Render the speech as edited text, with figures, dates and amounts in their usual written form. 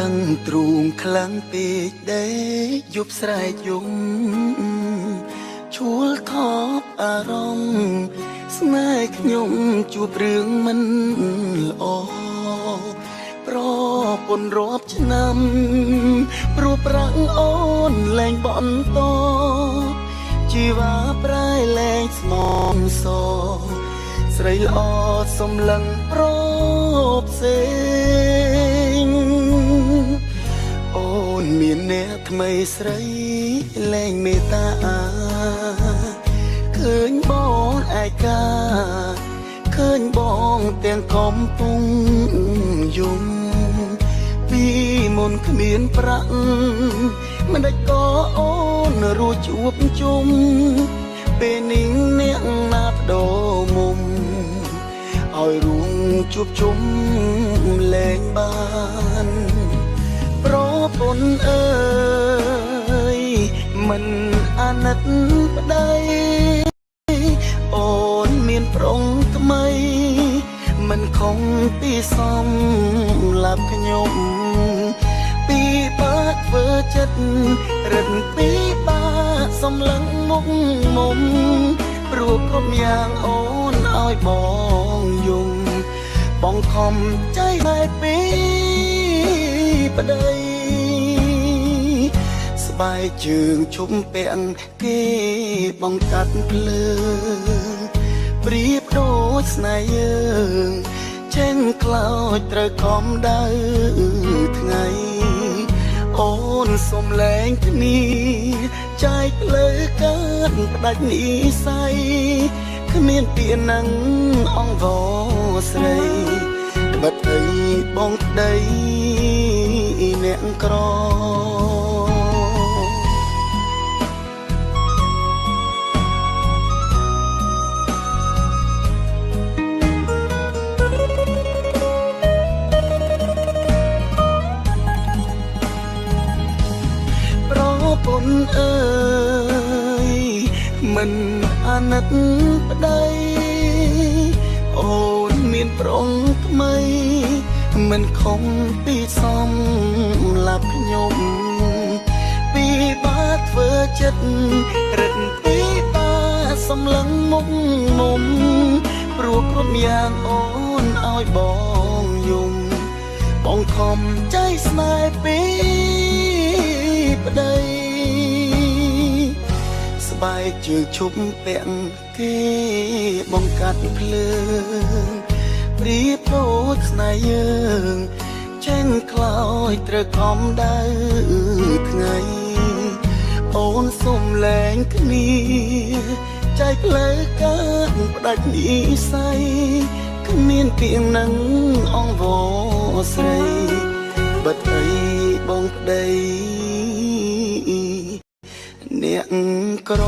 ខឹងទ្រូងខ្លាំងពេកដេកយប់ស្រែកយំឈួលថប់អារម្មណ៍ស្នេហ៍ខ្ញុំជួបរឿងមិនល្អប្រពន្ធរាប់ឆ្នាំព្រោះប្រាំងអូនលែងបន្តជីវ៉ាប្រែលែងស្មងសស្រីល្អសំលឹងប្រផ្សេងអូនមានអ្នកថ្មីស្រីលែងមេត្តាឃើញបងឯកាឃើញបងទាំងកំពុងយំពីមុនគ្មានប្រាក់មិនដាច់ក៏អូនរួចជួបជុំពេលនេះអ្នកណាបដូរមុំឲ្យរួមជួបជុំលែងបានប្រពន្ធអើយមិនអាណិតប្តីអូនមានប្រុងថ្មីមិនខំពីសំឡាប់ខ្ញុំពីបាក់ធ្វើចិត្តរិនពីបាក់សំឡឹងមុខមុំព្រោះគ្រប់យ៉ាងអូនឲ្យបងយំបងខំใจតែពីប្តីស្បែកជើងឈុំពាក់គេបងកាត់ភ្លើងប្រៀបដូចស្នេហ៍យើងចេញខ្លោចត្រូវខំដៅថ្ងៃអូនសុំលែងគ្នាចែកផ្លូវកាត់ផ្ដាច់និស័យគ្មានពីនឹងអង្វរស្រីបិទអីបងប្តីអ្នកក្រប្រពន្ធអើយមិនអាណិតប្តីអូនមានប្រុងថ្មីមិនខំពីសំឡាប់ខ្ញុំពីបាធ្វើចិត្តរិនពីបាសំលឹងមុខមុំព្រោះគ្រប់យ៉ាងអូនឲ្យបងយំបងខំใจស្នេហ៍ពីប្តីស្បែកជើងឈប់ពាក់គេបងកាត់ភ្លើងប្រៀបដូចស្នេហ៍យើងចេញខ្លោចត្រូវខំដៅថ្ងៃអូនសុំលែងគ្នាចែកផ្លូវកាត់ផ្ដាច់និស័យគ្មានពីនឹងអង្វរស្រីបិទអីបងប្តីអ្នកក្រ